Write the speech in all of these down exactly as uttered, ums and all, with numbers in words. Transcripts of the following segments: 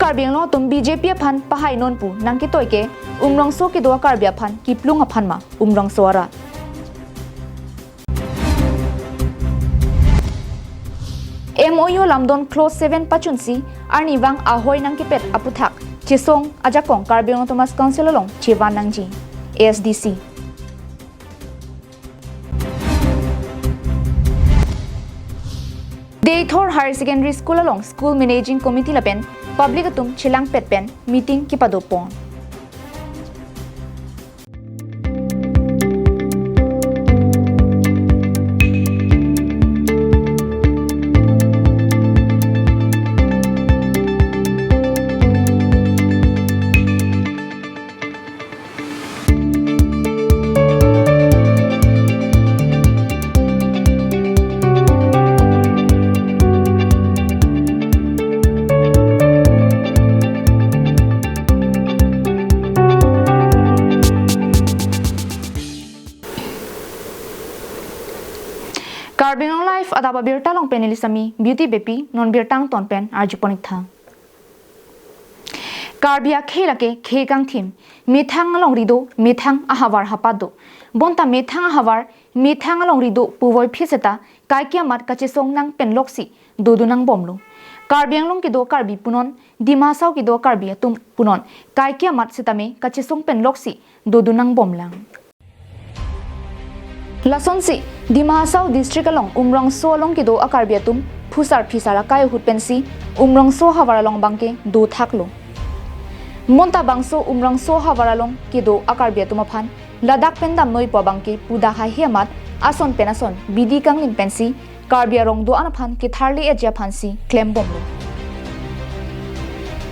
Karbi Anglong atum B J P aphan pahai non pu nangketoi ke Umrongso kedo a-Karbi aphan kiplung aphan ma Umrongso arat. M O U lamdon clause seven pachunsi arnivang ahoi nangkepet aputhak chesong ajakong Karbi Anglong Autonomous Council along chevan nangji, A S D C. Deithor Higher Secondary School along School Managing Committee lapen public atum chelangpet pen meeting kepadopon. Karbi Anglong Live adap abirta along pen neli Sami Beauty Beypi, non birta angton pen arjupon-ik tha. Karbi akhei lake khei kangthim, methang alongri do, methang ahavar hapat do. Bonta methang ahavar, methang alongri do puvoiphit seta kaike amat kachesong nangpenloksi dodun nangbomlo. Karbi Anglong kedo Karbi punon, Dima Hasao kedo Karbi atum punon, kaike amat setame kachesong penloksi dodun nangbomlang. Lasonsi, Dima Hasao District along Umrongso along kedo a-Karbi atum phusar phisar akai ahut pensi Umrongso havar along abangke dothaklo. Bonta bangso Umrongso havar along kedo a-Karbi atum aphan ladak pen damnoi pu abangke pudak haihe amat ason pen ason bidi kanglim pensi Karbi arong do-an aphan ketharli-etji aphansi klembomlo.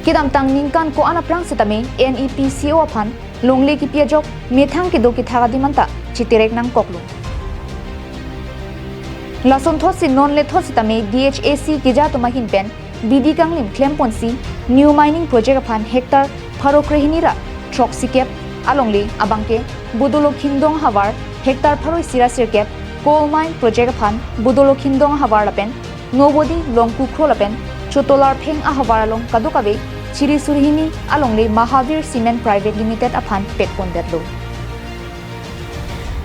Kedamtang ningkan ko-an aphrang setame N E P C O aphan longle kipi ajok methang kedo kethak adim anta chiterek nangkoklo. Lasonthotsi non lethot setame D H A C keja atum ahin pen bidi kanglim klemponsi new mining project aphan hectare pharo krehini ra throksikep alongle abangke Bodolokhindong havar hectare pharo isi ra sirkep, coal mine project aphan Bodolokhindong havar lapen Nobodi, Longkukhro lapen Chotolarpheng ahavar along kadokave chiri surhini alongle Mahavir Cement Private Limited aphan pekpondetlo.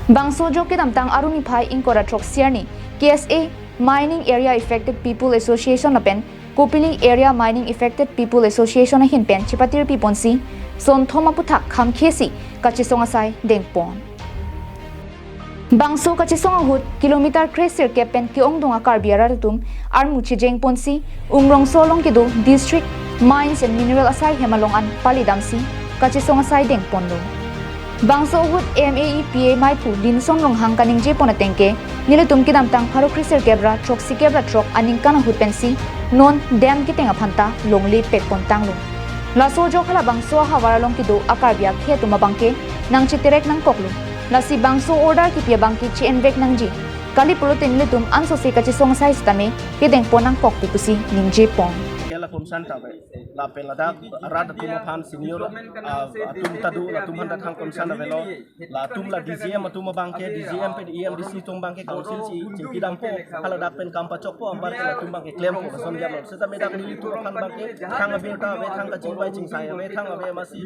Bangso ajok kedamtang Aru niphai ingkoi ra throksi arni K S A Mining Area Affected People Association lapen Kopili Area Mining Affected People Association ahin pen chepatirpiponsi sonthom aputhak khamkhesi kachesong asai dengpon. Bangso kachesong ahut kilometer kre sirkep pen ke-ongdung a-Karbi arat atum armu chejengponsi Umrongso along kedo District Mines and Mineral asai hem along an palidamsi kachesong asai dengponlo. Bangso ahut M A E P A maiphu Linson Ronghang kaningjepon ateng ke, nelitum kedamtang pharo kre sirkep ra throksikep ra throk aningkan ahut pensi non dam keteng aphanta longle pekpontanglo. Laso ajok halabangso ahavar along kedo a-Karbi akhei atum abangke nangchiterek nangkoklo. Lasi bangso order kipi abangke che-envek nangji. Kali pulote nelitum ansose kachesong asai setame kedengpon nangkok pu pusi ningjepon. Ke la concern ta ave. Lapen ladak rat atum aphan senior, ah, atum ta do, latum aphan ta thang concern avelo. Latum la D G M atum abangke, D G M pen E M D C atum abangke council si chingkidampo. Haladak pen kam pachokpo, anparke latum abangke klempo, lason jam lo. Setame dak nelitum aphan abangke thang abirta ave, thang kachingvai chingsai ave, thang ave amatsi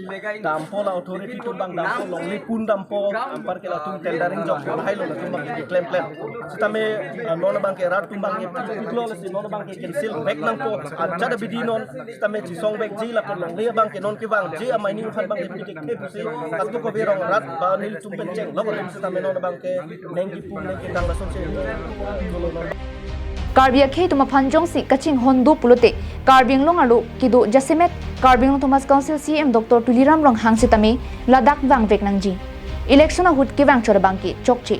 dampo, la authority atum abang dampo, longle pun dampo, anparke latum tendering jokpo, lahai lo latum abangke klem klem. Setame, ah, non abangke rat atum abangke puthuklo, lasi non abangke cancel vek nangpo, ah, jada bidi non, setame chesong vekji lapen longle abangke non kevangji a-mining aphan abangke pitik the pusi, kadokave rong rat ba nelitum pen chenglo, setame non abangke neng kipum neng ketang lasonsi. Karbi akhei atum aphan jongsi kachinghon do pulote, Karbi Anglong arlo kedo jasemet Karbi Anglong Autonomous Council C E M Doctor Tuliram Ronghang setame ladak vangvek nangji. Election ahut kevangchot abangke chokche.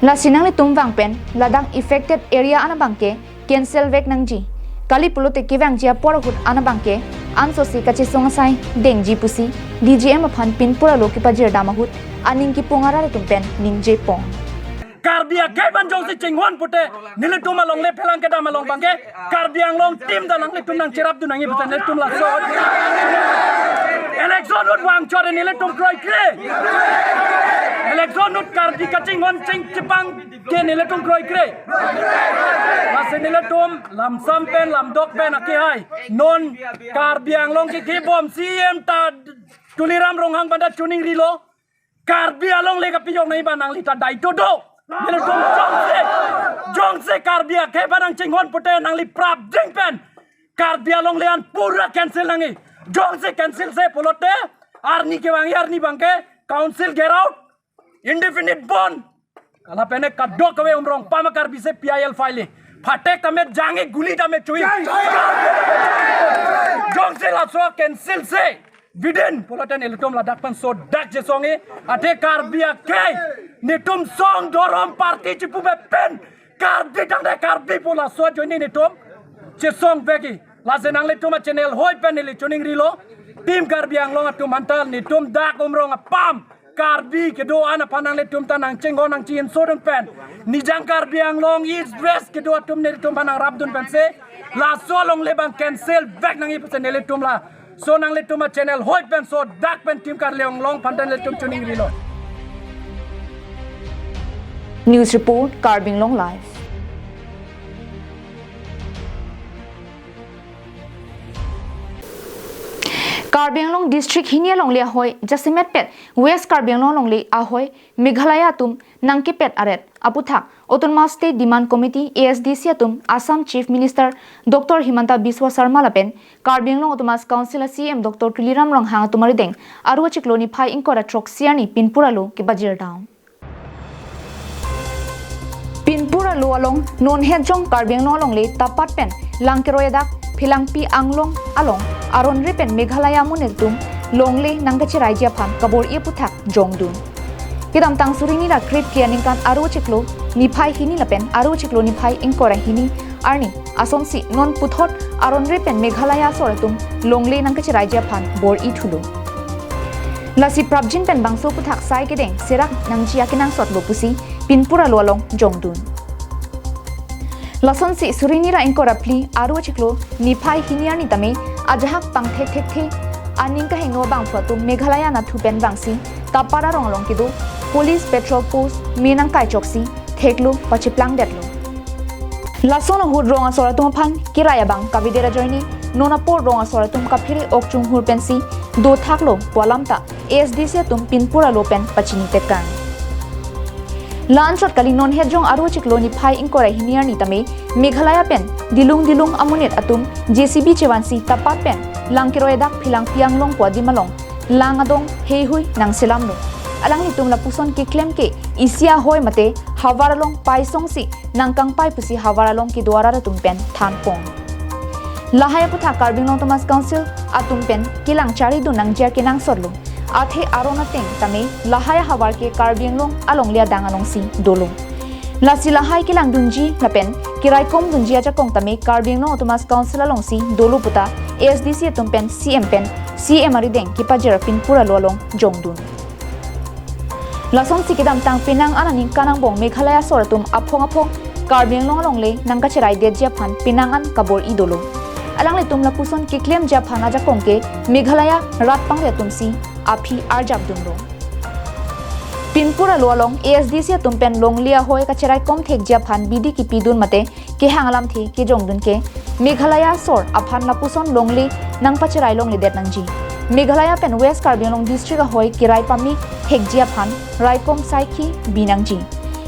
Lasi nanglitum vang pen ladak affected area an abangke cancel vek nangji. Kali pulote kevangji apor ahut an abangke ansose kachesong asai dengji pusi D G M aphan pinpura lo kepajirdam ahut aning kipung arat atum pen ningjepon. Karbi akhei aphan jongsi chinghon pute, nelitum alongle phelang kedam along abangke Karbi Anglong team ta nanglitum nangcherapdun nangji pute nelitum laso. Election ahut vangchot nelitum kroikre. Election ahut Karbi kachinghon chingchipang ke nelitum kroikre. Lasi nelitum lamsam pen lamdok pen akehai. Non Karbi Anglong ke kibom C M ta Tuliram Ronghang banda chuning rilo. Karbi alongle kapijok nai ba nangli ta daito do. Nelitum jongsi, jongsi Karbi akhei ba nangchinghon pute nangli prapjin pen Karbi alongle an pura cancel nangji. Jongsi cancel se pulote arni kevang arni abangke council get out, indefinite ban. Lapen kadokave Umrong pama Karbi se P I L file. Phatek tame jangji, guli tame chuji. Jongsi laso cancel se bidin pulote nelitum ladak pen sodak chesongji. Athe Karbi akhei, netum song dhorom party chipupe pen Karbi tangte Karbi pu laso ajoine netum chesongvekji. Lasi nanglitum achannel ahoi pen neli chuning rilo. Team Karbi Anglong atum anta netum dak Umrong apam Karbi kedo-an aphan nanglitum ta nangchinghon nangchinghon sodun pen, Nijang Karbi Anglong East West kedo atum nelitum aphan nangrapdun pensi laso alongle abang cancel vek nangji pusi nelitum laso nanglitum achannel ahoi pen sodak pen Team Karbi Anglong aphan ta nelitum chuning rilo. News report, Karbi Anglong Live. Karbi Anglong District hini alongle ahoi jasemet pet West Karbi Anglong alongle ahoi Meghalaya atum nangkepet aret aputhak Autonomous State Demand Committee, A S D C atum Assam Chief Minister Doctor Himanta Biswa Sarma lapen Karbi Anglong Autonomous Council a C M Doctor Tuliram Ronghang atum arideng aru achiklo niphai ingkoi ra throksi arni pinpur alo kepajir dam. Pinpur alo along non het jong Karbi Anglong alongle tapat pen Langkeroi adak Phelangpi Anglong along aron re pen Meghalaya amonit atum longle nangkacheraiji aphan kabor-i aputhak jongdun. Kedamtang suri hini ra krepli aningkan aru achiklo niphai hini lapen aru achiklo niphai ingkoi ra hini arni asonsi non puthot aron re pen Meghalaya asor atum longle nangkacheraiji aphan bor-i thulo. Lasi prapjin pen bangso aputhak sai kedeng serak nangji akenangsot lo pusi pinpur alo along jongdun. Lasonsi suri hini ra ingkoi ra phli aru achiklo niphai hini arni tame ajahak pangthek thekthe aning kahingno abangphu atum Meghalaya anatthu pen vangsi tapat arong along kedo police patrol post me nangkaichoksi theklo pacheplangdetlo. Lason ahut rong asor atum aphan kerai abang kavedet ajoine non apor rong asor atum kaphere ok chunghur pensi dothaklo pu alam ta A S D C atum pinpur alo pen pachini tekang. La-anchot kali non het jong aru achiklo niphai ingkoi ra hini arni tame Meghalaya pen Dilung Dilung amonit atum J C B chevansi tapat pen Langkeroi adak Phelangpi Anglong pu adim along lang adong heihui nangselamlo. Alanglitum lapuson keklem ke isi ahoi mate havar along paisongsi nangkangpai pusi havar along kedo arat atum pen thanpon. Lahai aputhak Karbi Anglong Autonomous Council atum pen kelang charidun nangji akenangsot lo. Athe aron ateng tame lahai ahavar ke Karbi Anglong alongle adang alongsi dolo. Lasi lahai kelangdunji lapen keraikomdunji ajakong tame Karbi Anglong Autonomous Council alongsi dolo puta A S D C atum pen C M pen C M arideng kepajir pinpur alo along jongdun. Lasonsi kedamtang penang an aningkan angbong Meghalaya asor atum aphong aphong Karbi Anglong alongle nangkacheraidetji aphan penang an kabor-i dolo. Alanglitum lapuson keklemji aphan ajakong ke Meghalaya rat pangri atumsi aphi arjapdunlo. Pinpur alo along A S D C atum pen longle ahoi kacheraikom thekji aphan bidi kipidun mate kehang alamthe kejongdun ke Meghalaya asor aphan lapuson longle nangpacherai longledet nangji. Meghalaya pen West Karbi Anglong District ahoi kerai pame thekji aphan raikom saikhi bi nangji.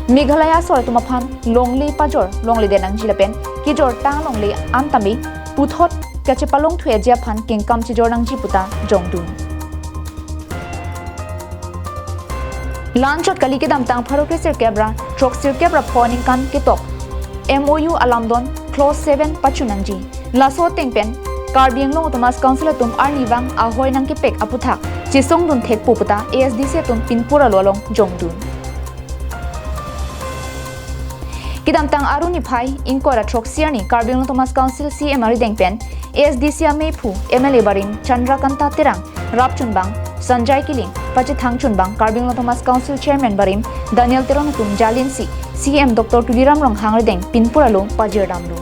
Meghalaya asor atum aphan longle pajor longledet nangji lapen kejortang longle an tame puthot kachepalongthuji aphan kengkam chejor nangji puta jongdun. La-anchot kali kedamtang pharo kre sirkep ra throksirkep ra pho aningkan ketok M O U alamdon clause seven pachun nangji. Laso ateng pen Karbi Anglong Autonomous Council atum arnivang ahoi nangkepek aputhak chesongdun thekpo puta A S D C atum pinpur alo along jongdun. Kedamtang aru niphai ingkoi ra throksi arni Karbi Anglong Autonomous Council C M arideng pen A S D C amephu M L A barim Chandrakanta Terang, rapchunbang Sanjay Killing, pachethangchunbang Karbi Anglong Autonomous Council Chairman barim Daniel Teron atum jalinsi C M Doctor Tuliram Ronghang arideng pinpur alo pajirdamlo.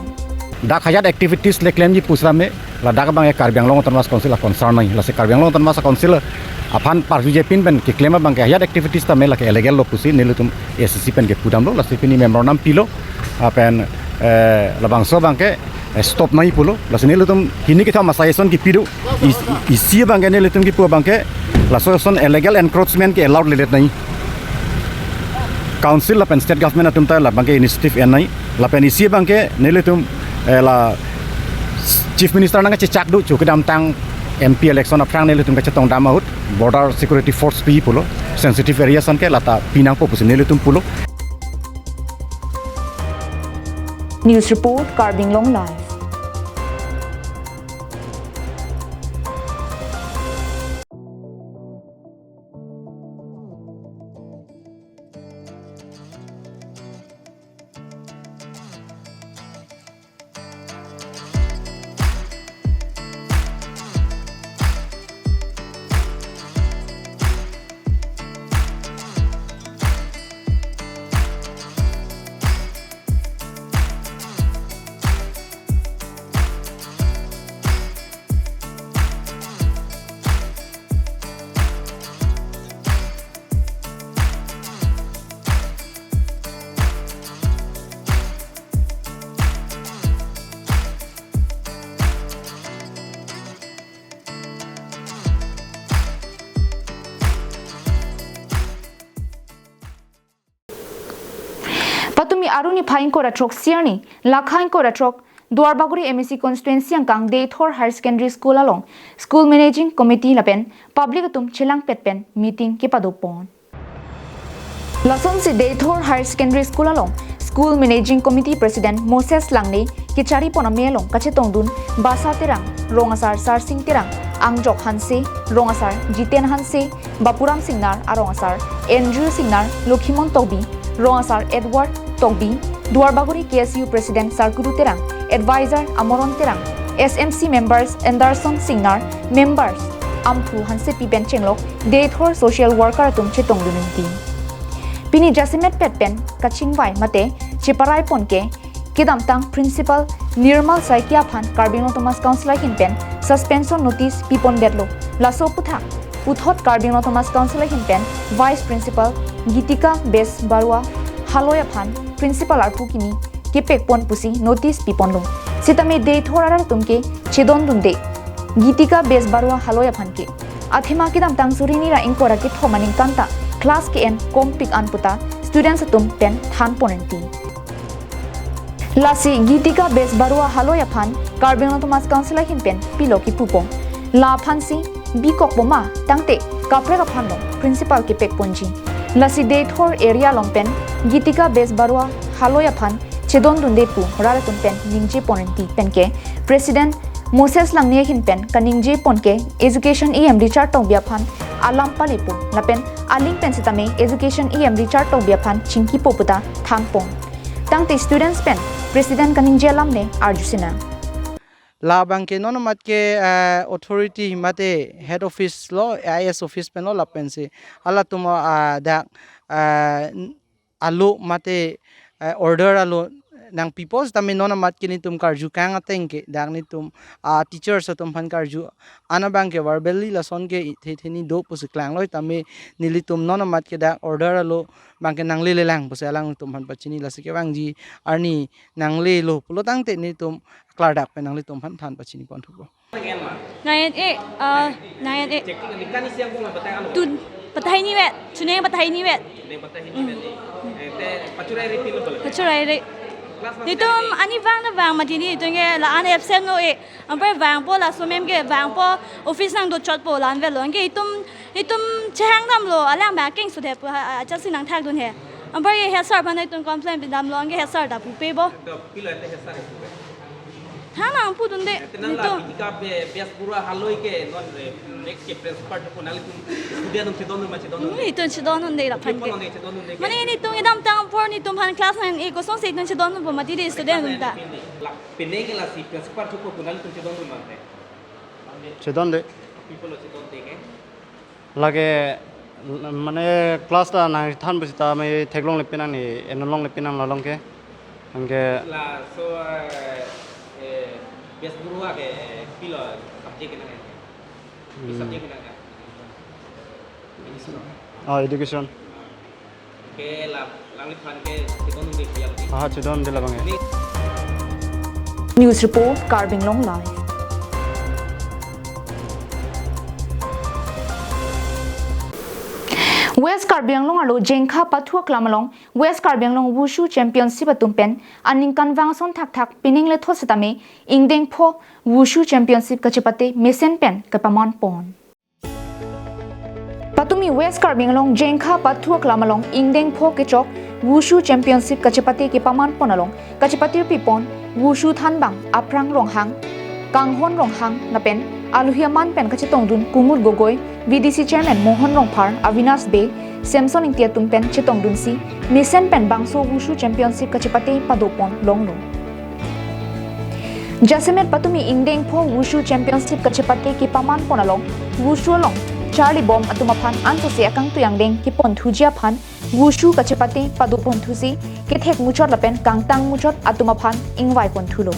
Dak hajat activities le klemji pusitame ladak abang e Karbi Anglong Autonomous Council a concern nai. Lasi Karbi Anglong Autonomous Council aphan parjujepin pen keklem abangke ajat activities tame lake illegal lo pusi nelitum A C C pen kepudamlo, lasi pini memorandum pilo, lapen, eh, labangso abangke, eh, stop nangji pulo, lasi nelitum hini kethom asai ason kipi do, is-, isi abangke nelitum kipu abangke, laso ason illegal encroachment ke allowed ledet nangji. Council lapen state government atum ta labangke initiative en nangji. Lapen isi abangke nelitum, eh, la Chief Minister nangkachechak do, chu kedamtang M P election aphrang nelitum kachetongdam ahut border security force pi pulo, sensitive areas anke lata pi nangpo pusi nelitum pulo. News report, Karbi Anglong Live. Patumi arni phai ingkoi ra throk, Siarni lakha ingkoi ra throk, Duarbagori M A C constituency angkang Deithor Higher Secondary School along School Managing Committee lapen public atum chelangpet pen meeting kepadopon. Lasonsi Deithor Higher Secondary School along School Managing Committee President Moses Langne kecharipon amei along kachetongdun Basa Terang, Rong Asar Sarsing Terang, Angjok Hanse, Rong Asar Jiten Hanse, Bapuram Singnar, Arong Asar Andrew Singnar, Lokhimon Tokbi, Rong Asar Edward Tokbi, Duarbagori K S U President Sarkudu Terang, Advisor Amoron Terang, S M C members Anderson Singnar, members Amphu Hansepi pen chenglok Deithor social worker atum chetongdun ningti. Pini jasemet pet pen kachingvai mate cheparaipon ke kedamtang Principal Nirmal Saikia aphan Karbi Anglong Autonomous Council ahin pen suspension notice pipondetlo. Laso aphuthak puthot Karbi Anglong Autonomous Council ahin pen Vice Principal Gitika Besbarua Haloi aphan Principal arpu kimi kepekpon pusi notice piponlo. Sitame Deithor arat atum ke chedondunde Gitika Besbarua Haloi aphan ke. Athema kedamtang suri hini ra ingkoi ra kethom aningkan ta class ke-en kompik an puta students atum pen thanpon ningti. Lasi Gitika Besbarua Haloi aphan Karbi Anglong Autonomous Council ahin pen pilo kipupo. La aphansi bikokpo ma tangte kaprek aphan lo principal kepekponji. Lasi Deithor area along pen Gitika Besbarua Haloi aphan chedondunde pu rat atum pen ningjepon ningti penke President Moses Langne ahin pen kaningjepon ke Education E M Richard Tokbi aphan alam palepo lapen aling pen sitame Education E M Richard Tokbi aphan chingkipo puta thanpon. Tangte students pen President kaningje alam ne arjusinang. Labangke non amat ke, eh, authority mate head office lo, I A S office pen lo lapensi halatum, ah, dak, ah, n-, alo mate, eh, order alo nangpipo sitame non amat ke netum karjukang ateng ke dak netum, ah, teachers atum aphan karju an abangke verbally lason ke ithe theni do pusi klanglo sitame nelitum non amat ke dak order alo abangke nanglelelang pusi alangtum aphan pachini, lasi kevangji arni nanglelo pulo tangte netum klardak pen nanglitum aphan than pachiniponthupo. Nine eight, uh, nine eight. Tu, pathai ni vet, chuneng pathai ni vet. Pachurai re. Netum ani vang na vang mati netum ke la-an absent lo e. Anpar vangpo, laso mem ke vangpo, office nangdochotpo, la-an vetlo. Anke itum, itum chehangdamlo, alang ba keng sude pu ha, ha, chasi nangthakdun he. Anpar ke head sir aphan itum complain pidamlo, anke head sir ta pupe bo. To pilo ete head sir pupe. Thanang pudunde. Ete nang la netum. Gitika Be-, Besbarua Haloi ke non re, next ke principal thupo, nanglitum student atum chedondun ma chedondunde? Hmm, itum chedondunde la aphan ke. Chedondunde, chedondunde ke. Mane netum kedamtang apor netum aphan class nine e kosonsi itum chedondunpo mati de student atum ta. Class nine e pini. La penang ke lasi principal thupo pu nanglitum chedondun ma te? Chedonde. Kopi pulo chedonde ke? Lake, mane class ta nangthan pusita me theklongle pinang ni, enlongle pinang la along ke. Anke. Laso, eh, eh, Besbarua ke, eh, pilo subject nang ke? Pi Hmm. subject nang ke? Oh, education. Ke la, langliphan ke chedondunde pu ya mati. Aha, chedonde labang ya. News report, Karbi Anglong Live. West Karbi Anglong arlo Jengkha Pathu Aklam along West Karbi Anglong Wushu Championship atum pen aningkanvang ason thakthak pining lethot setame ingdeng pho Wushu Championship kachepate mesen pen kepaman pon. Patumi West Karbi Anglong Jengkha Pathu Aklam along ingdeng pho kechok Wushu Championship kachepate kepaman pon along kachepate pipon Wushu thanbang Aphrang Ronghang, Kanghon Ronghang lapen aluhi aman pen kachetongdun Kumud Gogoi, V D C Chairman Mohon Rongphar, Avinash Bey, Samson Ingti atum pen chetongdunsi mesen pen bangso Wushu Championship kachepate padopon longlo. Jasemet patumi ingdeng pho Wushu Championship kachepate kepaman pon along Wushu along charlibom atum aphan ansose akangtui angdeng kepon thuji aphan Wushu kachepate padopon thusi kethek muchot lapen kangtang muchot atum aphan ingvai pon thulo.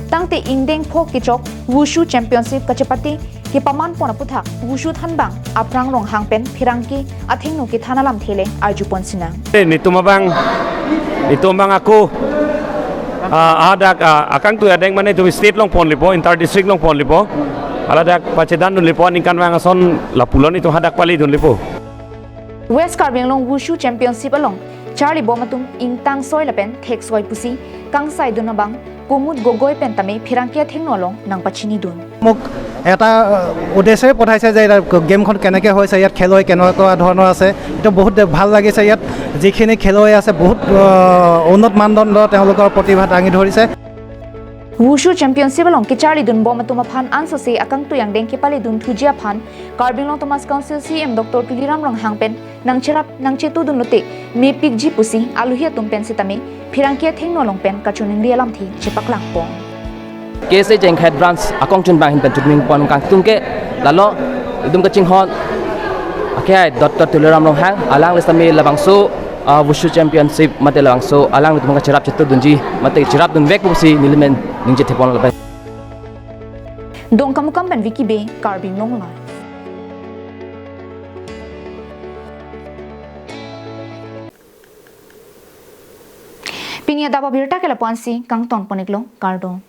Tangte ingdeng pho kechok Wushu Championship kachepate kepaman pon aputhak Wushu thanbang Aphrang Ronghang pen pherangke athengno kethan alamthe le arjupon sinang. Eh, netum abang, netum abang ako, ah, hadak, ah, akangtui angdeng mane netum state along ponlipo, inter district along ponlipo. Haladak pachedandunlipo, aningkanvang ason lapulo netum hadak palidunlipo. West Karbi Anglong Wushu Championship along charlibom atum ingtang soi lapen thek soi pusi kangsaidun abang Kumud Gogoi pen tame pherangke athengno along nangpachinidun. মোক এটা উদ্দেশ্যৰে পঠাইছে যে ইয়াত গেমখন কেনেকৈ হৈছে, ইয়াত খেলুৱৈ কেনেকুৱা ধৰণৰ আছে। এইটো বহুত দে- ভাল লাগিছে। ইয়াত যিখিনি খেলুৱৈ আছে, বহুত আহ, উন্নত মানদণ্ড তেওঁলোকৰ প্ৰতিভা দাঙি ধৰিছে। Wushu Championship along kecharlidunbom atum aphan ansose akangtui angdeng kepalidun thuji aphan Karbi Anglong Autonomous Council C E M Doctor Tuliram Ronghang pen nangcherap nangchetudun lote mepikji pusi aluhi atum pen setame pherangke athengno along pen kachiningri alamthe chepaklangpon. K S A Jengkha Branch akongchunbang ahin pen chuningri pon kangtung ke lalo itum kachinghon akhai Doctor Tuliram Ronghang, alangli setame labangso, ah, Wushu Championship mate labangso alanglitum kacherap chetudunji mate cherapdunvek pusi nelimen ningje thepon lapen. Dongkamukam pen Vicky Bey, Karbi Anglong Live. Pini adap abirta ke lapu-ansi kangtonpon-iklo, kardom.